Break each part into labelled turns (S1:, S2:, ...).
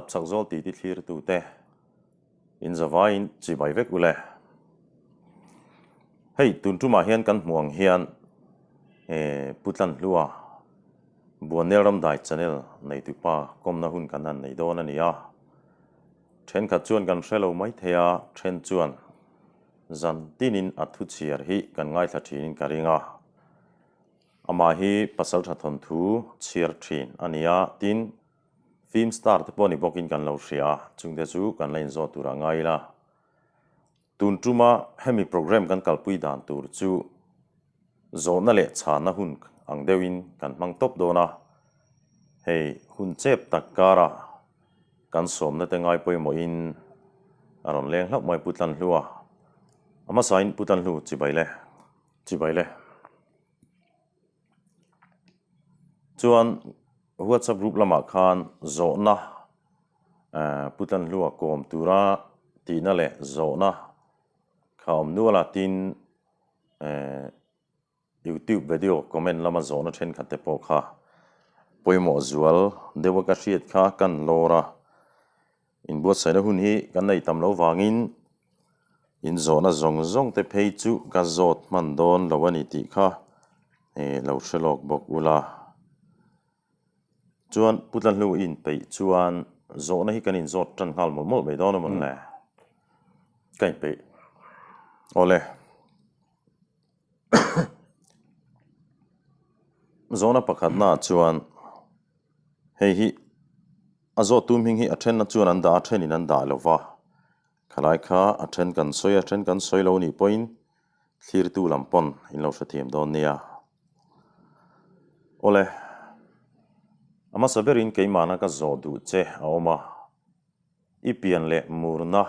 S1: Tapchhak zawl titi thlirtute in zavaiin chibai vek ule. Hei tun tumah hian kan hmuh ang hian Pu Tlanhlua Buannel Ramdai channel neitupa kawmna hun kan han nei dawn a ni a. Thenkhat chuan kan hre lo mai thei a, then chuan zan tinin a thu chhiar hi kan ngaithla thinin ka ring a. Amah hi Pasaltha thawnthu chhiar thin a ni a, tin Film star te pawh ni bawkin kan lo hria a, chungte chu kan la inzawt tur a ngai ila. Tun tuma hemi program kan kalpui dan tur chu zawhna leh chhanna hun ang deuhin kan hmang tawp dawn a, hei hun chep tak kara kan sawmna te ngai pawimawhin a rawn leng hlauh mai Pu Tlanhlua. A hmasain Pu Tlanhlu chibai le. Chibai le. Chuan WhatsApp group lamah khan zawhna Pu Tlanhlua kawm tura tihna leh zawhna kha awm nual a, tin YouTube video comment lama zawhna thenkhat te pawh kha pawimawh zual deuha ka hriat kha kan lawr a. Inbuatsaihna hun hi kan nei tam lo vangin inzawhna zawng zawng te phei chu ka zawt hman dawn lo a ni tih kha lo hre lawk bawk ula. Chuan Pu Tlanhlu i inpeih chuan zawhna hi kan inzawt tan nghal mawlh mawlh mai dawn a mawn le? Ka inpeih. Awle. Zawhna pakhatnaah chuan hei hi A zawt tum hming hi a thenna chuan an dah a, thenin an dah lo va. Khalai kha a then kan sawi a, then kan sawi lo nih pawhin thlirtu lam pawn in lo hrethiam dawn nia. Awle, a hmasa berin keimahna ka zawh duh che a awm a, i pian leh murna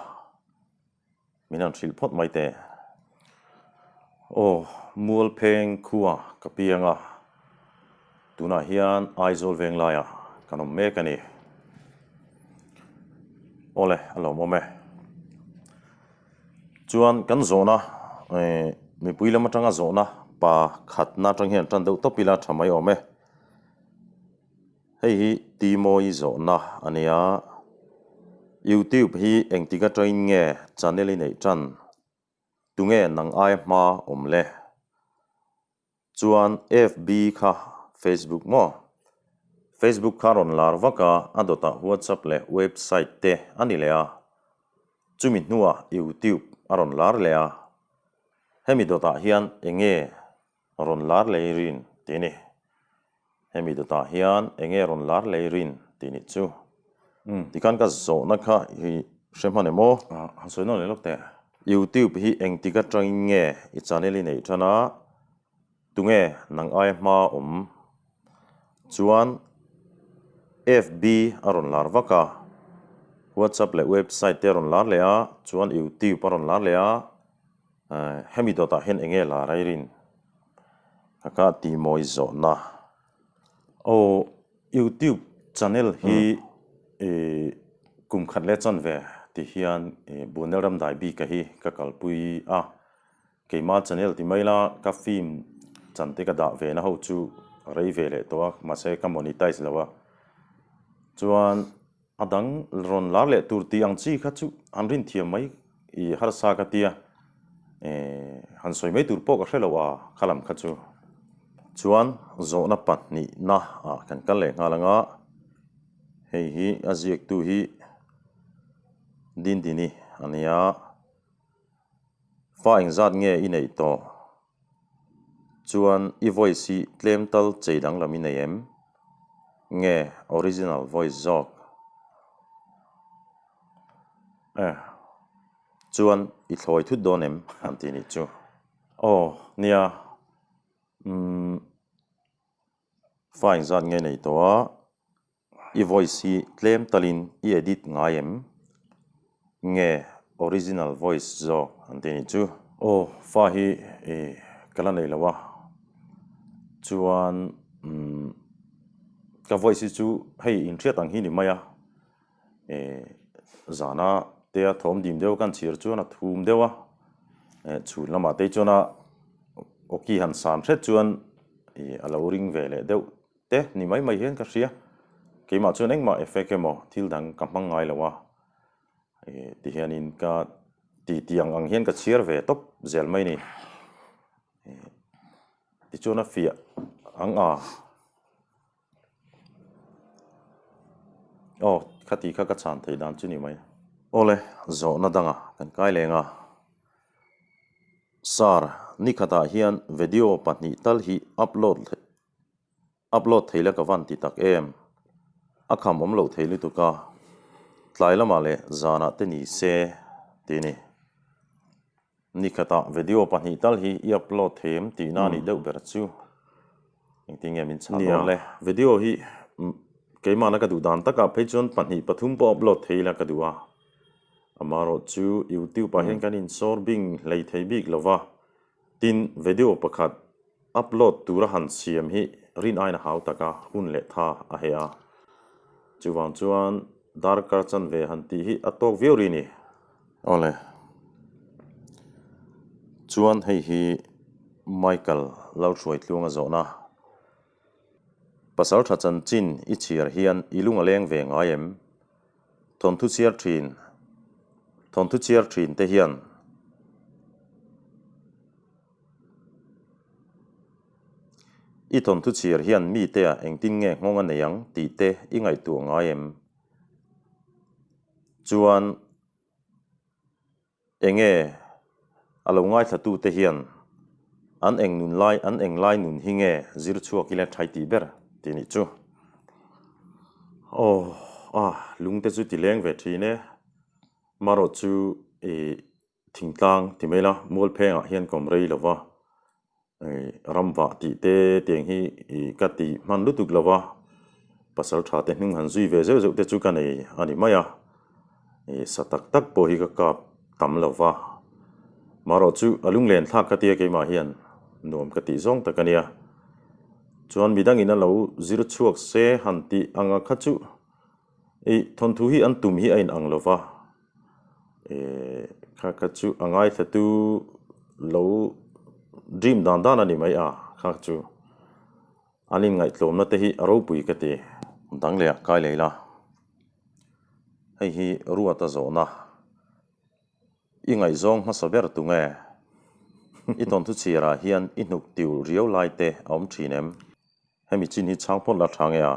S1: Min han hrilh phawt mai teh. Aw, Mualpheng khua ka piang a, tunah hian Aizawl Venglaiah kan awm mek a ni. Awle, a lawmawm e. Chuan kan zawhna, mipui lam atanga zawhna pa khatna atang hian tan deuh tawp ila tha mai awm e. Hei hi Timoy zawhna a nia. YouTube hi engtik atangin nge channel i neih tan? Tunge nang aia hma awm le? Chuan FB kha Facebook maw? Facebook kha rawn lar vak a, a dawtah WhatsApp leh website te a ni leh a. Chumi hnuah YouTube a rawn lar leh a. Hemi dawtah hian enge Rawn lar lei rin tih a ni. Hemi dawtah hian eng nge rawn lar lei rin tih nih chu? Tikhan ka zawhna kha i hre hman em aw? Han sawi nawn leh lawk teh. YouTube hi engtik atangin nge i channel i neih tan a? Tunge nang aia hma awm? Chuan FB a rawn lar vak a, WhatsApp leh website te a rawn lar leh a, chuan YouTube a rawn lar leh a. Hemi dawtah hian eng nge la Rairin ka ka ti mawi zawhna. Aw YouTube channel hi kum khat leh chan ve ti hian Bunel Ramdai bika hi ka kalpui a, keima channel ti mai la ka film chan te ka dah ve na ho chu rei ve leh tawh a mahse ka monetize lo a chuan A dang rawn lar leh tur tih ang chi kha chu an rin thiam mai i harsa ka tia han sawi mai tur pawh ka hre lo a kha lam kha chu. Chuan zawhna pahnihna ah kan kal leh nghal ang a, hei hi a ziaktu hi Dindini a nia, fa engzat nge i neih tawh? Chuan i voice hi tlem tal chei danglam i nei em? Nge original voice zawk? Eh. Chuan i thlawi thut dawn em? Han ti nih chu. Aw, nia. Umm. Fa engzat nge nei tawh a? I voice hi tlem talin i edit ngai em? Nge original voice zawk an ti nih chu. Aw fa hi i ka la nei lo a, chuan umm ka voice hi chu hei inhriat ang hi ni mai a, i zana te a thawm dim deuh kan chhir chuan a thum deuh a, chhun lamah te chuan a awki han san hret chuan i a lo ring ve leh deuh. Te ni mai mai hian ka hria. Keimah chuan engmah effect emaw thil dang ka hmang ngai lo a, ti hianin ka ti ti ang ang hian ka chhiar ve tawp zel mai ni. Tichuan a fiah ang a. Aw, khati kha ka chhan theih dan chu ni mai. Awle, zawhna danga kan kai leng a. Sir, nikhatah hian video pahnih tal hi upload upload thei la ka van ti tak em? A kham awm loh thei lutuk a, tlai lamah leh zanah te ni se ti ni. Nikhatah video pahnih tal hi i upload thei em tihna a nih deuh ber chu. Engtin nge min chhan dawn le? Video hi keimahna ka duh dan takah phei chuan pahnih pathum pawh upload thei ila ka duh a. Amaherawh chu YouTube ah hian kan insawr bing hlei thei bik lo va, tin video pakhat upload tura han siam hi rin aiin a hau tak a, hun leh tha a heh a. Chuvang chuan darkar chanve han tih hi a tawk viau ri ni. Awle. Chuan hei hi Michael Lalhruaitluanga zawhna. Pasal tha chanchin i chhiar hian i lung a leng ve ngai em? Thawnthu chhiar thin Thawnthu chhiar thin te hian I thawnthu chhiar hian mite ah engtin nge nghawng a nei ang tih te i ngaihtuah ngai em? Chuan enge a lo ngaithlatute hian an eng nun lai an eng lai nun hi nge zir chhuak ila thai tih ber tih nih chu. Aw a lungte chu ti leng ve thin e. Marawh chu ih Thingtlang ti mai la, Mualphengah hian ka awm rei lo va, ramvah tih te tiang hi ka ti hman lutuk lo va, pasal tha te hnung han zui ve zeuh zeuh te chu ka nei a ni mai a, sa tak tak pawh hi ka kap tam lo va, marawh chu a lunglen thlak ka tia keimah hian nuam ka tih zawng tak a nia, chuan midangin a lo zir chhuak se han tih anga kha chu ih thawnthu hi an tum hi a inang lo va. Eh kha kha chu a ngaithla tu lo dream dan dan a ni mai a kha chu an inngaihtlawmna te hi a ropui ka ti. Dang leh ah kai lei la hei hi ruata zawhna i ngaihzawng hmasa ber tu nge i tawnthu chhiarah hian i hnuk tiul riau lai te a awm thin em hemi chin hi chhang phawt la tha nge a.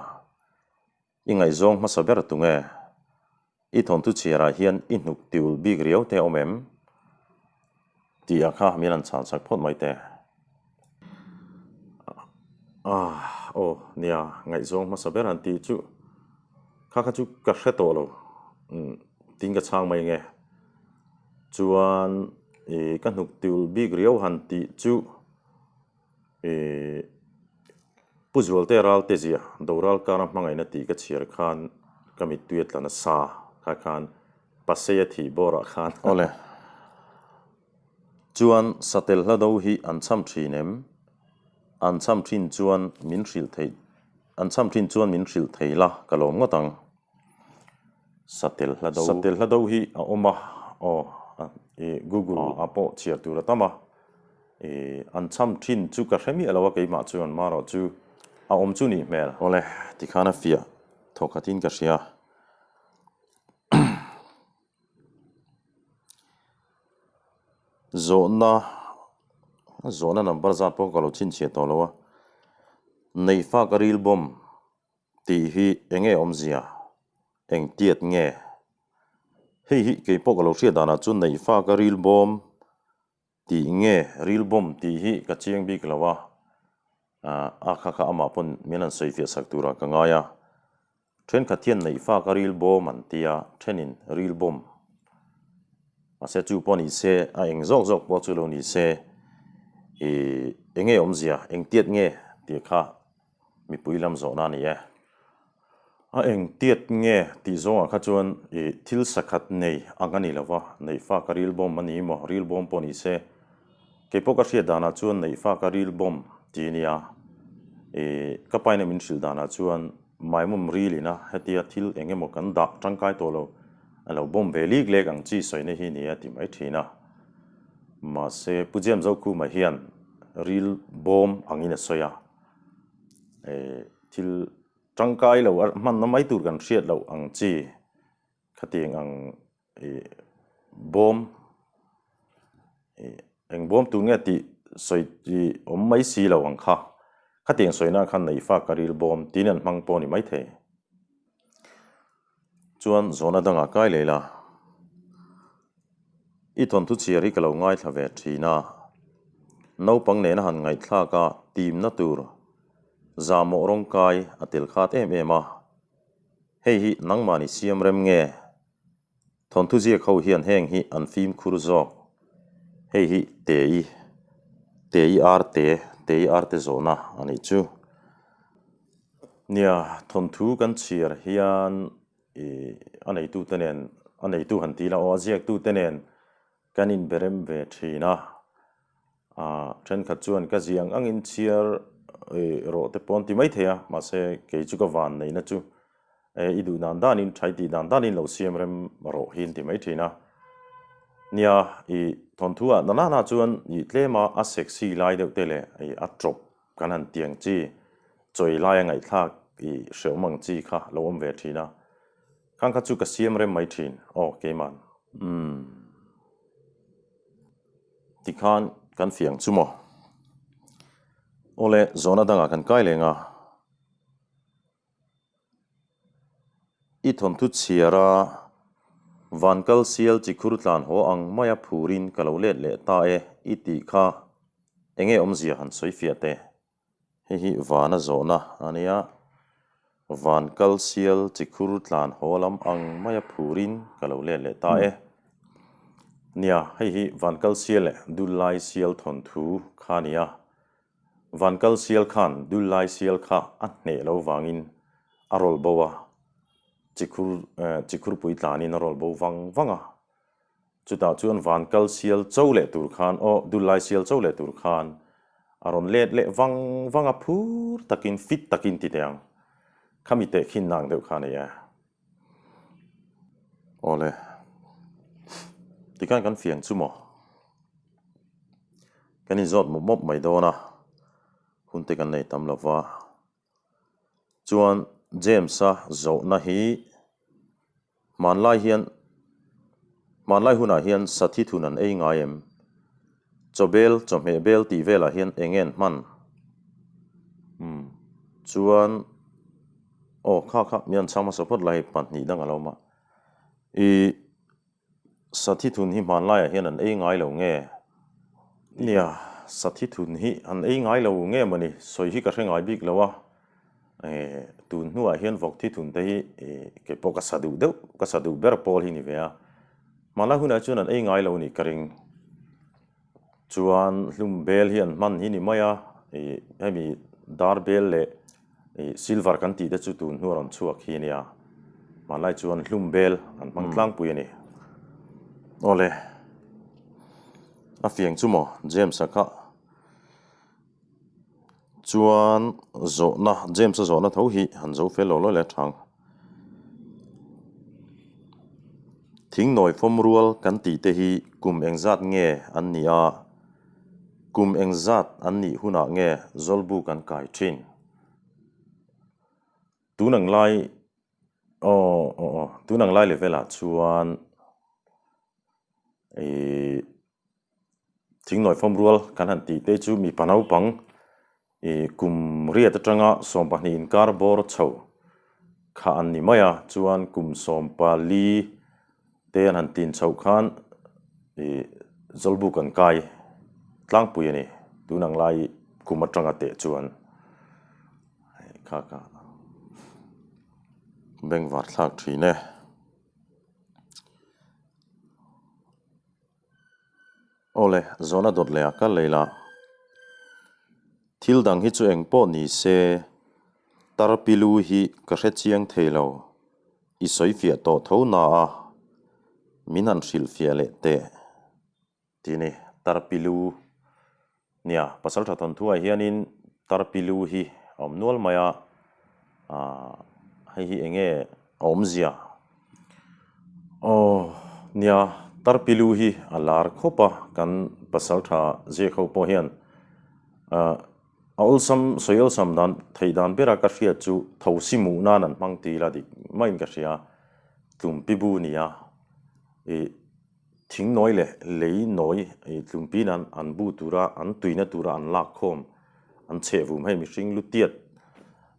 S1: I ngaihzawng hmasa ber tu nge? I thawnthu chhiarah hian i hnuk tiul bik riau te awm em? Tih ah kha min han chhan chak phawt mai teh. Ah, aw, nia, ngaihzawng hmasa ber han tih chu kha kha chu ka hre tawh lo. Umm, tin ka chhang mai nge. Chuan i ka hnuk tiul bik riau han tih chu Ih Pu Zualte Ralte zia Doral kara hmangaihna tih ka chhiar khan ka mittui a tla nasa kha khan Pasei a thih bawrah khan Awle chuan Satel hla do hi an cham thin em? An cham thin chuan min hrilh theih an cham thin chuan min hrilh thei la ka lawm ngawt ang. Satel hla do Satel hla do hi a awm a aw ih Google ah pawh chhiar tur a tam a. Ih, an cham thin chu ka hre miah lo a keimah chuan marawh chu a awm chu nih hmel. Awle, tikhan a fiah thaw khatin ka hria. Zawhna, zawhna number zat pawh ka lo chhinchhiah tawh lo a. Neihfa ka ril bawm tih hi eng nge awmzia? Eng tiat nge? Hei hi keipawh ka lo hriat danah chuan neihfa ka ril bawm Tih nge ril bomb tih hi ka chiang bik lo a, a kha kha amah pawn min han sawi fiah sak turah ka ngai a. Thenkhat hian neihfa ka ril bawm an ti a, thenin ril bomb. Mahse chu pawh ni se, a eng zawk zawk pawh chu lo ni se, ih eng nge awmzia, eng tiat nge tih kha mipui lam zawhna a ni e. A eng tiat nge tih zawngah kha chuan ih thil sakhat nei ang a ni lo va, neihfa ka ril bawm a ni maw, ril bawm pawh ni se. Kei pawh ka hriat danah chuan neihfa ka ril bawm tih a nia. Ih ka paina min hrilh danah chuan maimawm ril ina hetia thil eng emaw kan dah tangkai tawh lo, a lo bawm ve lik lek ang chi sawina hi ni a ti mai thin a. Mahse Pu James Zokhuma hian ril bawm angin a sawi a, ih thil. Tangkai lo a hmanna mai tur kan hriat loh ang chi khatiang ang ih bawm ih eng bawm tur nge tih sawi ih awm mai si lo ang kha. Khatiang sawina khan neihfa ka ril bawm tiin an hmang pawh a ni maithei. Chuan zawhna dangah kai leh ila. I thawnthu chhiar hi ka lo ngaithla ve thin a, naupang nena han ngaihthlak a timna tur zahmawh rawng kai a tel khat em em a, hei hi nangmahni siam rem nge? Thawnthu ziak ho hian heng hi an fimkhur zawk. Hei hi Tei, Tei Arte, Tei Arte zawhna a nih chu. Nia, thawnthu kan chhiar hian I a neitute nen, a neitu han ti ila aw, a ziaktute nen kan inberem ve thin a. Ah, thenkhat chuan ka ziang angin chhiar rawh te pawh an ti maithei a, mahse kei chu ka van neihna chu e i duh dan danin, thai tih dan danin lo siam rem rawh hi an ti mai thin a. Nia, i thawnthu ah nana na chuan i tlema a sexy lai deuh te leh i a tawp Kan han tiang chi, chawi laia ngaihthlak i hrehawm ang chi kha lo awm ve thin a, khang kha chu ka siam rem mai thin, aw keiman. Umm. Tikhan kan fiang chu maw? Awle, zawhna dangah kan kai leng a. I thawnthu chhiar a, van kal sial chi khur tlan haw ang maia phurin ka lo let leh ta e i tih kha enge awmzia han sawi fiah teh. Hei hi vana zawhna a nia, van kal sial chi khur tlan haw lam ang maia phurin ka lo let leh ta e. Nia, hei hi van kal sial leh dullai sial thawnthu kha a nia. Van kal sial khan dul lai sial kha a hneh lo vangin a rawl bo a, chikhur chikhurpui tlanin a rawl bo vang vang a. Chutah chuan van kal sial cho leh tur khan aw dul lai sial cho leh tur khan a rawn let leh vang vang a, phur takin fit takin ti teh ang. Khami tehkhin nang deuh kha a nei e. Awle, tikhan kan fiang chu maw? Kan inzawt mawp mawp mai dawn a, hun te kan nei tam lo va. Chuan James-a zawhna hi hmanlai hian hmanlai hunah hian sathi thun an ei ngai em? Chawbel, chawhmeh bel tih velah hian eng nge an hman? Umm, chuan aw kha kha mi an chhang hmasa phawt lai pahnih dang a lo awm a. Ih, sathi thun hi hmanlaiah hian an ei ngai lo nge? Nia, sathi thun hi an ei ngai lo nge mawni sawi hi ka hre ngai bik lo a. Ih, tun hnuah hian vawk thi thun te hi ih kei pawh ka sa duh deuh, ka sa duh ber pawl hi ni ve a. Hmanlai hunah chuan an ei ngai lo nih ka ring. Chuan hlum bel hi an hman hi ni mai a, ih hemi dar bel leh ih silver kan tih te chu tun hnu a rawn chhuak hi a nia. Hmanlai chuan hlum bel an hmang tlangpui a ni. Awle, a fiang chu maw James-a kha. Chuan zawhna, James-a zawhna tho hi han zo fel lo lawi leh thang. Thingnawi fawm rual kan tih te hi kum engzat nge an nih a, kum engzat an nih hunah nge Zawlbu kan kai thin? Tun ang lai, aw aw aw, tun ang lai level ah chuan ih. Thingnawi fawm rual kan han tih te chu mipa naupang ih kum riat atanga 12 inkar bawr chho kha an ni mai a, chuan kum 14 te an han tin chhoh khan ih Zawlbuk an kai tlangpui a ni tun ang lai kum atanga teh chuan kha kha bengvar thlak thin e. Awle, zawhna dawt leh ah kal lei la. Thil dang hi chu eng pawh ni se, Tarpilu hi ka hre chiang thei lo. I sawi fiah tawh tho na a, min han hrilh fiah leh teh. Ti ni, Tarpilu. Nia, Pasaltha thawnthuah hianin Tarpilu hi a awm nual mai a, aah hei hi eng nge a awmzia? Aw, nia, Tarpilu hi a lar khawp a, kan Pasaltha ziak ho pawh hian aah. A awlsam, sawi awlsam dan theih dan bera ka hriat chu thosi muh nan an hmang ti ila dik maiin ka hria. Tlumpi bu nia ih thing nawi leh lei nawi ih tlumpi nan an bu tura an tuina tura an lak khawm an chheh vum hei mihring lu tiat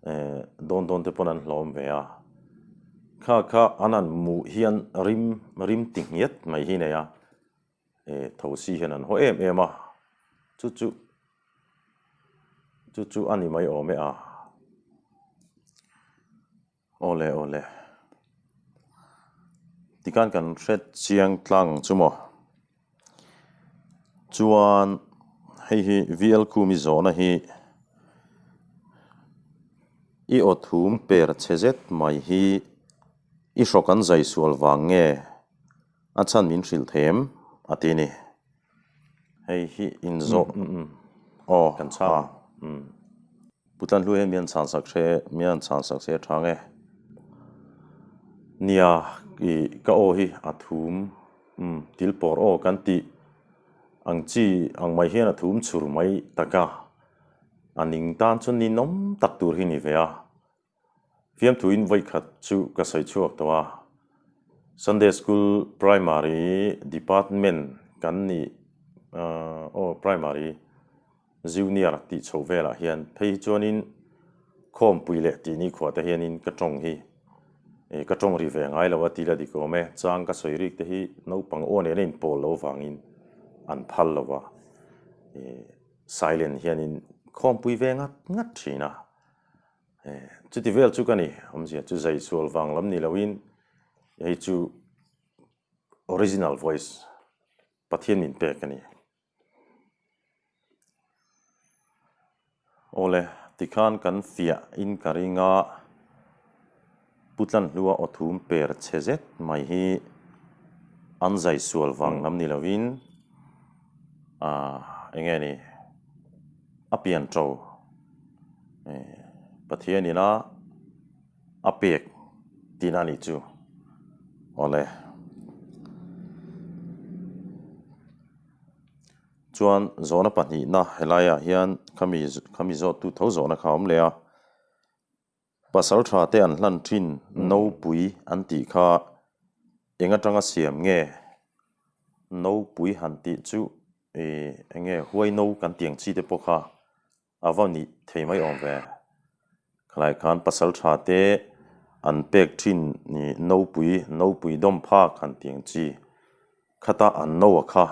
S1: eh dawn dawn te pawn an hlawm ve a. Kha kha an han muh hian rim rim ti nghet mai hi nei a. Eh thosi hian an haw em em a, chu chu chu chu a ni mai awm e a. Awle awle. Tikhan kan hre chiang tlang chu maw. Chuan hei hi VL Khumi zawhna hi i aw thum per chhe zet mai hi i hrawk an zai sual vang nge? A chhan min hrilh thei em? A ti a ni. Hei hi inzawh aw kan chhang. Pu Tlanhlu hian mi an chhan sak hre, mi an chhan sak se a tha nge? Nia, i ka aw hi a thum, til pawr aw kan tih ang chi ang mai hian a thum chhur mai tak a, a ning tan chuan ninawm tak tur hi ni ve a. Fiamthuin vawikhat chu ka sawi chhuak tawh a, Sunday School Primary Department kan nih aw Primary Junior tih chho velah hian phei hi chuanin khawmpui leh tih nikhua te hianin ka tawng hi ka tawng ri ve ngai lo a tih la dik awm e, chang ka sawi rik te hi naupang aw nen a inpawl lo vangin an phal lo a, silent hianin khawmpui ve ngat ngat thin a. Chuti vel chu ka ni, awmzia chu zai sual vang lam ni loin hei chu original voice Pathian min pek a ni. Awle, tikhan kan fiah in ka ring a, Pu Tlanhlua aw thum per chhe zet mai hi an zai sual vang lam ni loin eng nge ni a pian to Pathian ina a pek tihna a nih chu. Awle. Chuan zawhna pahnihna helaiah hian khami khami zawhtu tho zawhna kha a awm leh a. Pasal tha te an hlan thin nopui an tih kha eng atanga siam nge? Nopui han tih chu ih eng nge huai no kan tih ang chi te pawh kha a va nih thei mai awm ve. Khalai khan pasal tha te an pek thin ih nopui nopui dawm phak han tih ang chi khata an no a kha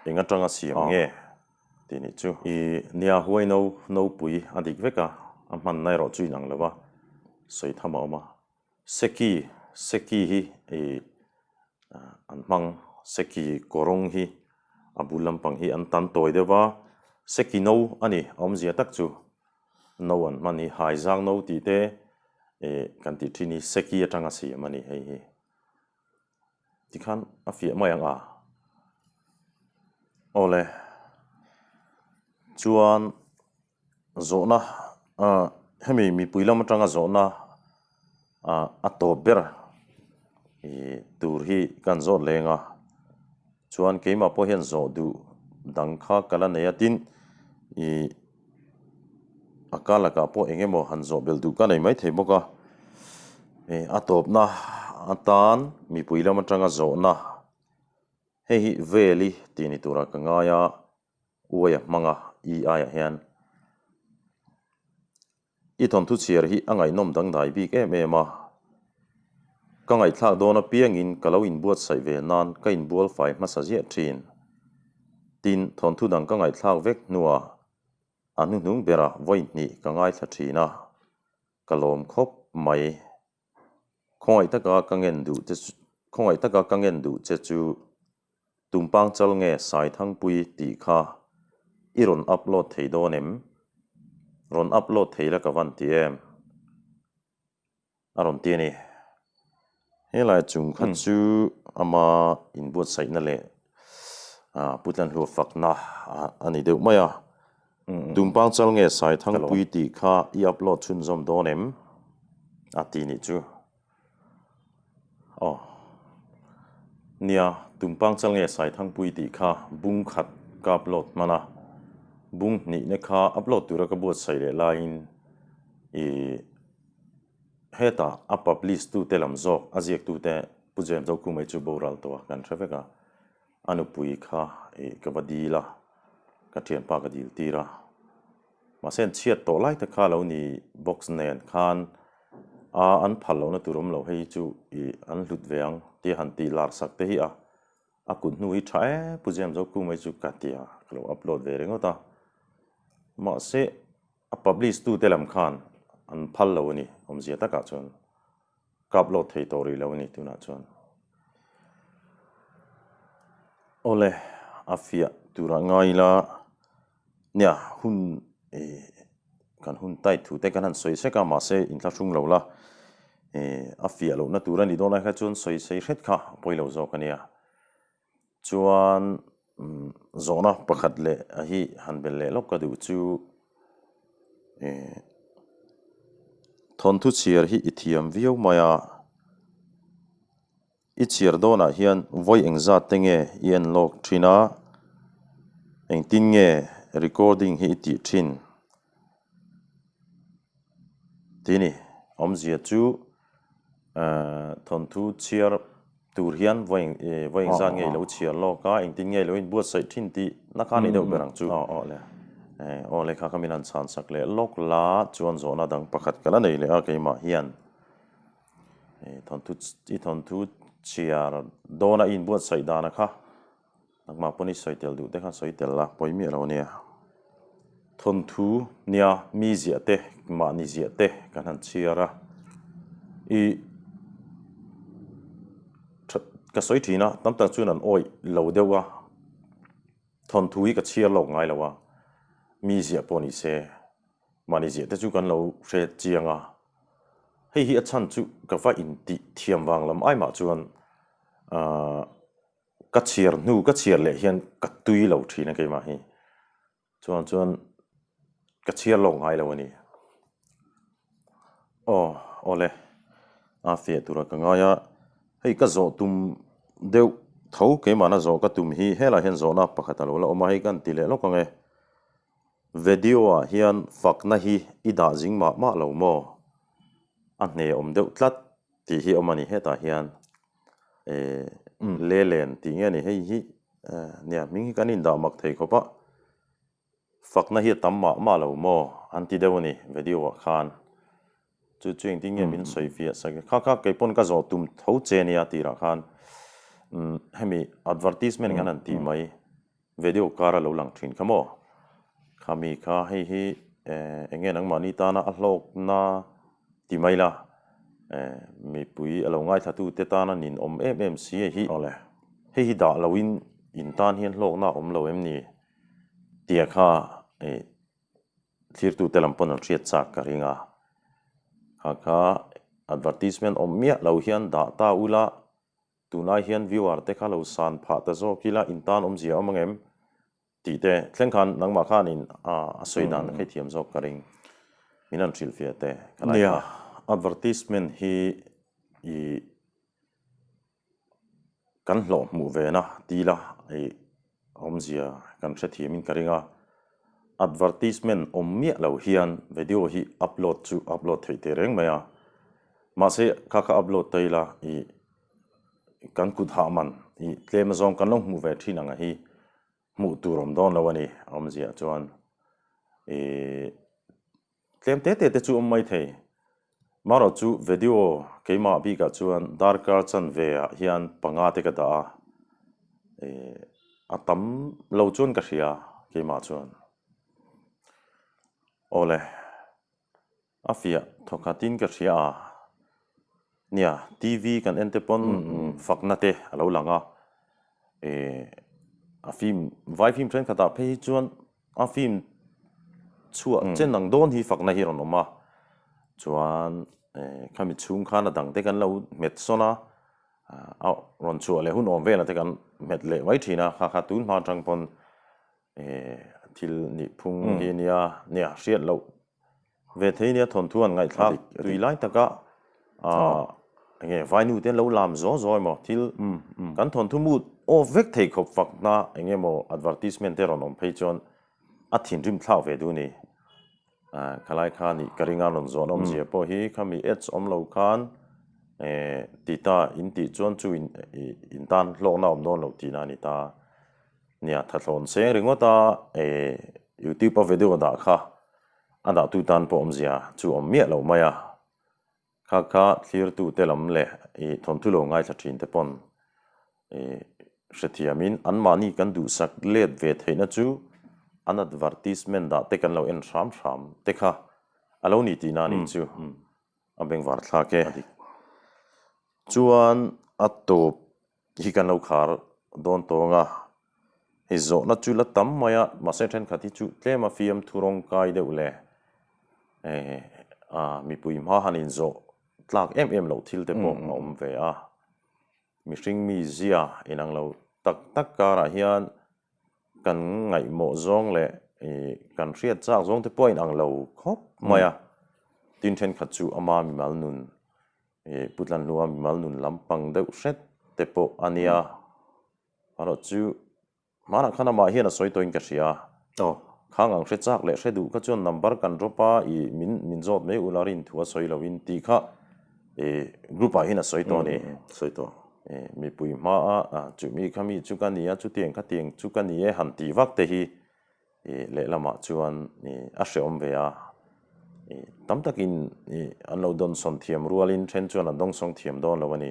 S1: Eng atanga siam nge tih nih chu. I nia huai no nopui a dik vek a, a hmanna erawh chu inang lo a, sawi tham a awm a. Seki, Seki hi i an hmang, Seki kawrawng hi a bul lampang hi an tan tawi deuh va, Seki no a ni, a awmzia tak chu no an hman hi haizang no tih te kan tih thin hi Seki atanga siam a ni hei hi. Tikhan a fiah mai ang a. Awle. Chuan zawhna ah hemi mipui lam atanga zawhna ah a tawp ber ih tur hi kan zawt leng a. Chuan keimah pawh hian zawh duh dang kha ka la nei a tin ih A ka lakah pawh eng emaw han zawh belh duh ka nei maithei bawk a, ih a tawpna atan mipui lam atanga zawhna hei hi vel i tih ni turah ka ngai a, uai a hmang a i aiah hian i thawnthu chhiar hi a ngaihnawm dangdai bik em em a, ka ngaihthlak dawn apiangin ka lo inbuatsaih ve nan ka inbual fai hmasa ziah thin. Tin, thawnthu dang ka ngaihthlak vek hnuah A hnuhnung berah vawi hnih ka ngaithla thin a, ka lawm khawp mai. Khawngaih taka ka ngen duh che chu khawngaih taka ka ngen duh che chu Tumpang chal nge Saithangpui tih kha i rawn upload thei dawn em? Rawn upload thei la ka van ti em? A rawn ti a ni. Helai chung kha chu ama inbuatsaihna leh Putlanhlua fakna a ni deuh mai a. Tumpang chal nge Saithangpui tih kha i upload chhunzawm dawn em? A ti nih chu. Aw. Nia, Tumpang chal nge Saithangpui tih kha bung khat ka upload hman a. Bung hnihna kha upload tura ka buatsaih leh laiin ih hetah a publish tute lam zawk a ziaktute Pu James Zokhumai chu boral tawh a kan hre vek a, a nupui kha ih ka va dil a, ka thianpa ka dil tir a. Mahse an chhiat tawh lai tak kha a lo ni box nen khan a an phal lohna tur awm lo hei chu ih an hlut ve ang tia han tih lar sak te hi a A kut hnu hi tha e, Pu James Zoku mai chu ka ti a, ka lo upload ve ringawt a. Mahse, a publish tute lam khan an phal lo a ni, awmzia takah chuan ka upload thei tawh rih lo a ni tunah chuan. Awle, a fiah turah ngai ila, nia hun ih kan hun tight thu te kan han sawi sek a, mahse inthlahrung lo la, ih a fiah lohna tur a ni dawn ai kha chuan sawi sei hret kha a pawi lo zawk a nia. Chuan zawhna pakhat leh a hi han bel leh lawk ka duh chu ih thawnthu chhiar hi i thiam viau mai a. I chhiar dawnah hian vawi engzat te nge i en lawk thin a, engtin nge recording hi i tih thin? Tih ni, awmzia chu thawnthu chhiar tur hian vawi engzat nge i lo chhiar lawk a, engtin nge i lo inbuatsaih thin tih na kha a ni deuh ber ang chu. Aw le kha ka min han chhan sak leh lawk la chuan zawhna dang pakhat ka la nei leh a keimah hian. Thawnthu i thawnthu chhiar dawna i inbuatsaih dana kha nangmah pawn i sawi tel duh te khan sawi tel la pawi miah lo ania. Thawnthu nia mi ziah te mahni ziah te kan han chhiar a, i ka sawi thin a tam tak chuan an awih lo deuh a, thawnthu hi ka chhiar lawk ngai lo a, mi ziah pawh ni se mahni ziah te chu kan lo hre chiang a. Hei hi a chhan chu ka va intih thiam vang lam ai mah chuan ahh ka chhiar hnu ka chhiar leh hian ka tui lo thin a keimah hi. Chuan chuan ka chhiar lawk ngai lo a ni. Aw awle a fiah tura ka ngai a, hei ka zawh tum deuh tho keimahna zawh ka tum hi helaiah hian zawhna pakhat a lo la awm a, hei ka han ti leh lawk ang e. Video ah hian fakna hi i dah zing mah mah lo maw? A hne awm deuh tlat tih hi awm a ni hetah hian eh lelen tih nge ni hei hi nia hming hi kan indah mak thei khawp a, fakna hi a tam mah mah lo maw an ti deuh a ni video ah khan chu chu engtin nge min sawi fiah sak e kha kha kei pawn ka zawh tum tho che nia tirah khan hemi advertisement kan han tih mai. Video kar a lo lang thin kha maw? Khami kha hei hi eng nge nangmahni tana a hlawkna ti mai la, mipui a lo ngaithlatute tana nin awm em em si hei hi. Awle, hei hi dah loin in tan hian hlawkna a awm lo em ni? Tia kha thlirtute lam pawn an hriat chak ka ring a. Kha kha advertisement awm miah lo hian dah ta ula. Tunlai hian viewer te kha lo san phah ta zawk ila in tan awmzia awm angem tih te thleng khan nangmah khanin a sawi dan kha i thiam zawk ka ring min han hrilhfiah teh ka lai kha. Nia, advertisement hi i kan hlawh hmuh ve na ti ila i awmzia kan hrethiam in ka ring a, advertisement awm miah lo hian video hi upload chu upload theih teh reng mai a, mahse kha kha upload ta ila i kan kut hah man i tlem azawng kan lo hmuh ve thin ang a hi hmuh tur awm dawn lo a ni awmzia chuan i Tlem te te te chu awm mai thei. Marawh chu video keimah bikah chuan darkar chanve ah hian panga te ka dah a, eh a tam lo chuan ka hria keimah chuan. Awle, a fiah thawkhatin ka hria a, Nia, TV kan en te pawn fakna te a lo lang a, eh a film, vai film thenkhatah phei hi chuan a film chhuah chen ang dawn hi fakna hi a rawn awm a, chuan eh khami chhung khan a dang te kan lo hmet sawn a, a rawn chhuah leh hun awm velah te kan hmet leh mai thin a, kha kha tun hma atang pawn eh thil nih phung hi a nia, nia hriat loh Ve thei nia thawnthu an ngaihthlak tui lai taka enge vainu te an lo lam zaw zaw emaw thil kan thawnthu mood off vek thei khawp fakna enge maw advertisement te rawn awm phei chuan A thinrim thlak ve duh ni. Khalai kha nih ka ring a rawn zawn awmzia pawh hi khami ads awm lo khan ti ta in tih chuan chu in tan hlawkna awm dawn lo tihna a ni ta. Nia thathlawn seng ringawt a youtube a video dah kha a dahtu tan pawh awmzia chu awm miah lo mai a. Kha kha thlirtute lam leh i thawnthu lo ngaithla thin te pawn i hrethiamin anmahni kan duhsak let ve theihna chu an advertisement dah te kan lo en hram hram te kha a lo ni tihna a nih chu a bengvar thlak e. Chuan a tawp hi kan lo khar dawn tawng a, hei zawhna chu la tam mai a, mahse thenkhat hi chu tlem a fiamthu rawng kai deuh leh a mipui hma han inzawh tlak em em loh thil te pawh a awm ve a, mihring mizia inang lo tak tak karah hian kan ngaihmawh zawng leh kan hriat chak zawng te pawh a inang lo khawp mai a, tin thenkhat chu ama mimal nun Pu Tlanhlua mimal nun lampang deuh hret te pawh a nia. Erawh chu hmanah khan amah hian a sawi tawhin ka hria. Aw. Khang ang hre chak leh hre duh kha chuan number kan drop a, i min min zawt mai ula rin thu a sawi loin tih kha i group ah hian a sawi tawh a ni. Sawi tawh. I mipui hmaa a chumi kha mi chu ka ni a, chutiang khatiang chu ka ni e han tih vak te hi I lehlamah chuan i a hrehawm ve a, i tam takin i an lo dawnsawn thiam rualin then chuan an dawngsawng thiam dawn lo a ni.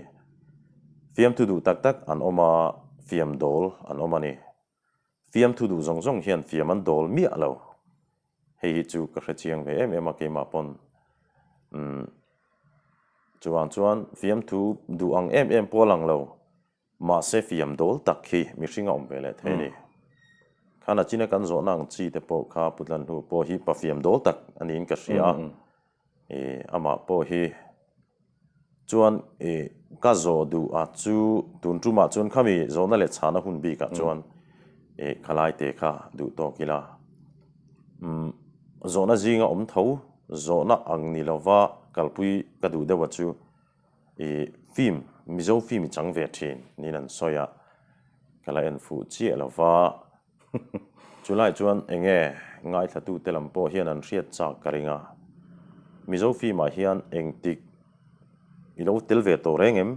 S1: Fiamthu duh tak tak an awm a, fiam dawl an awm a ni. Fiamthu duh zawng zawng hian fiam an dawl miah lo. Hei hi chu ka hre chiang ve em em a keimah pawn. Umm chuvang chuan fiamthu duh ang em em pawh a lang lo. Mahse fiam dawl tak hi mihring a awm ve leh thei a ni. Khan a china kan zawhna ang chi te pawh kha Putlan hnu pawh hi pa fiam dawl tak a niin ka hria a. I amah pawh hi chuan i ka zawh duh a chu tun tumah chuan khami zawhna leh chhana hun bikah chuan i khalai te kha duh tawk ila. Umm zawhna zinga awm tho zawhna ang ni lova kalpui ka duh deuh a chu. I film, Mizo film i chang ve thin niin an sawi a, ka la en fuh chiah lo va. Chulai chuan eng nge ngaithlatute lam pawh hian an hriat chak ka ring a. Mizo film ah hian engtik i lo tel ve tawh reng em?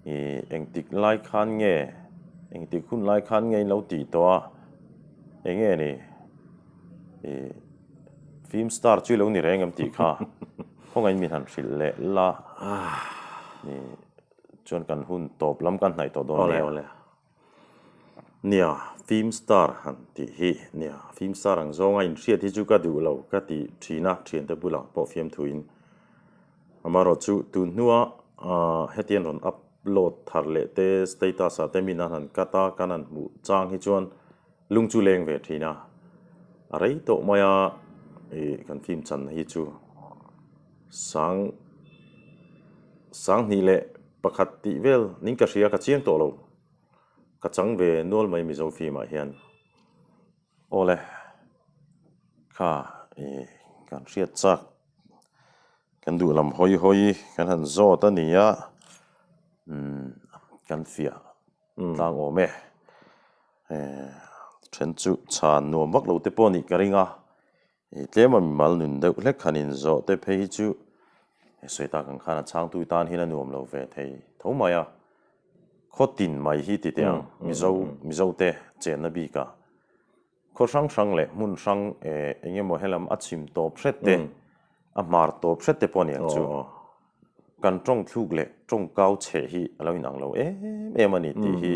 S1: I engtik lai khan nge, engtik hun lai khan nge in lo tih tawh a, eng nge ni? I film star chu i lo ni reng em tih kha. Khawngaih min han hrilh leh la ni chuan kan hun tawp lam kan hnaih tawh dawn nia. Awle awle. Nia, film star han tih hi nia, film star ang zawnga inhriat hi chu ka duh lo ka ti thin a, thiante bulah pawh fiamthuin. Amaherawhchu tun hnua hetiang rawn upload thar leh te status ah te min an han cut a, kan han hmuh chang hi chuan lung chu leng ve thin a, a rei tawh mai a, ih kan film chan hi chu sang sanghnih leh pakhat tih vel ning ka hria ka chiang tawh lo, ka chang ve nual mai Mizo film ah hian. Awle kha ih kan hriat chak kan duh lam hawi hawi kan han zawt a ni a, umm kan fiah. Tlang awm e. Then chu chhan nuam vak lo te pawh nih ka ring a, tlem a mimal nun deuh hlek han inzawh te phei hi chu sawi tak ang khan a chhangtu tan hian a nuam lo ve thei tho mai a. Khaw tin mai hi ti teh ang Mizo Mizo te chenna bikah Khaw hrang hrang leh hmun hrang eng emaw helam a chhim tawp hret te, a hmar tawp hret te pawh a ni ang chu. Kan tawng thluk leh tawng kau chheh hi a lo inang lo em em a ni tih hi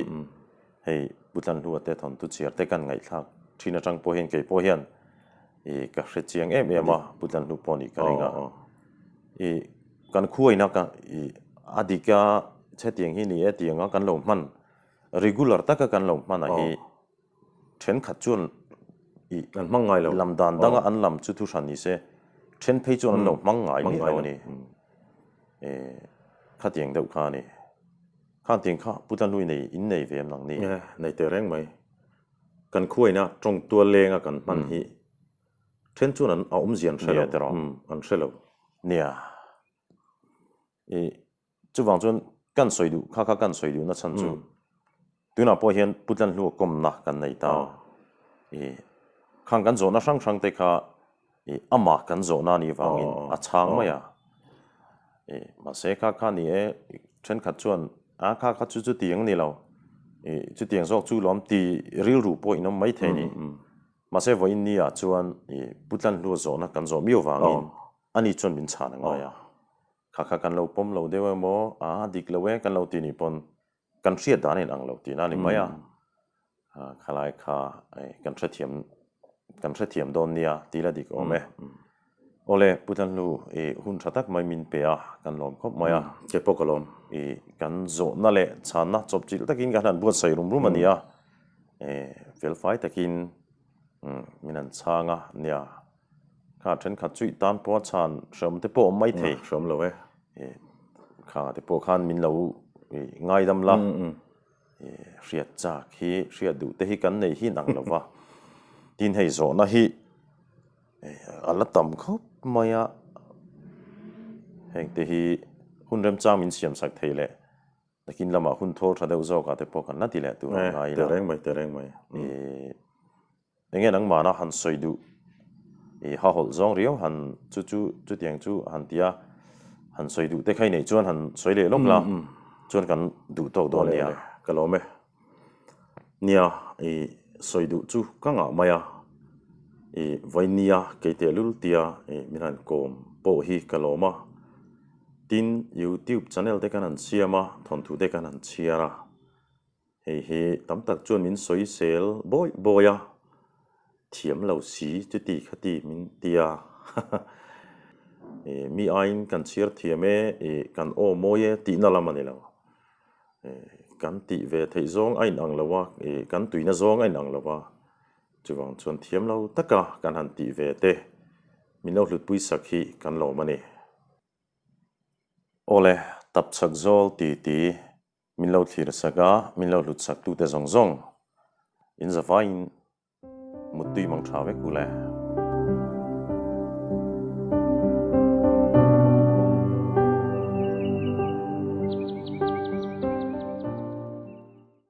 S1: hei Pu Tlanhlua te thawnthu chhiar te kan ngaihthlak thin atang pawh hian kei pawh hian i ka hre chiang em em a, Pu Tlanhlu pawh nih ka ring a. I kan khuaina ka i a dik a chhetiang hi ni e tiang a kan lo hman regular taka kan lo hman a hi Thenkhat chuan i
S2: An hmang ngai lo.
S1: Lam dan danga an lam chu thu hran ni se, then phei chuan an lo hmang ngai miah lo a ni. E, khatiang deuh kha a ni. Khangtiang kha Pu Tlanhlui nei in nei ve em nang ni?
S2: E, nei teh reng mai. Kan khuaina tawng tual lenga kan hman hi then chuan an a awmzia an hre lo.
S1: Nia tiraw?
S2: An hre lo.
S1: Nia. I Chuvang chuan kan sawi duh kha kha kan sawi duh na chhan chu tunah pawh hian Pu Tlanhlua kawmna kan nei ta. I Khang kan zawhna hrang hrang te kha i amah kan zawhna anih vangin a chhang mai a. I mahse kha kha ni e, thenkhat chuan a kha kha chu chutiang ni lo, i chutiang zawk chu lawm ti rilru pawh in awm mai thei ni. Mahse vawiin ni ah chuan i Pu Tlanhlua zawhna kan zawh miau vangin ani chuan min chhan a ngai a. Kha kha kan lo pawm lo deuh emaw a dik lo e kan lo ti nih pawn kan hriat dan a inang lo tihna a ni mai a, khalai kha kan hrethiam kan hrethiam dawn nia tih la dik awm e. Awle Pu Tlanhlu i hun tha tak mai min pe a, kan lawm khawp mai a.
S2: Ke pawh ka lawm.
S1: I kan zawhna leh chhanna chawpchilh takin kan han buatsaih rum rum a ni a, felfai takin min han chhang a nia. Kha thenkhat chu i tan pawh a chhan hreawm te pawh a awm mai thei.
S2: Hreawm lo e.
S1: Kha te pawh khan min lo ngaidam la. Hriat chak hi, hriat duh te hi kan nei hi nang lo va. Tin hei zawhna hi a la tam khawp mai a. Heng te hi hun remchang min siam sak thei leh nakin lamah hun thawl tha deuh zawkah te pawh kan la ti leh tur a ngai
S2: la. Tereng mai, tereng mai.
S1: Enge nangmahna han sawi duh i ha hawlh zawng riau han chu chu chutiang chu han tia han sawi duh te kha i neih chuan han sawi leh lawk la chuan kan duh tawk dawn nia.
S2: Ka lawm e.
S1: Nia i sawi duh chu ka ngah mai a, i vawi nia kei tehlul tia i min han kawm pawh hi ka lawm a. Tin YouTube channel te kan han siam a, thawnthu te kan han chhiar a. Hei hi tam tak chuan min sawi sel bawi bawi a, thiam lo si chuti khati min ti a, mi aiin kan chhiar thiam e, kan aw mawi e tihna lam a ni lo. Kan tih ve theih zawng a inang lo a, kan tuina zawng a inang lo a, chuvang chuan thiam lo taka kan han tih ve te min lo hlutpui sak hi kan lawm a ni. Awle, tapchhak zawl ti ti Min lo thlir sak a, min lo hlut sak tute zawng zawng in zavaiin muttui mang tha vek u le.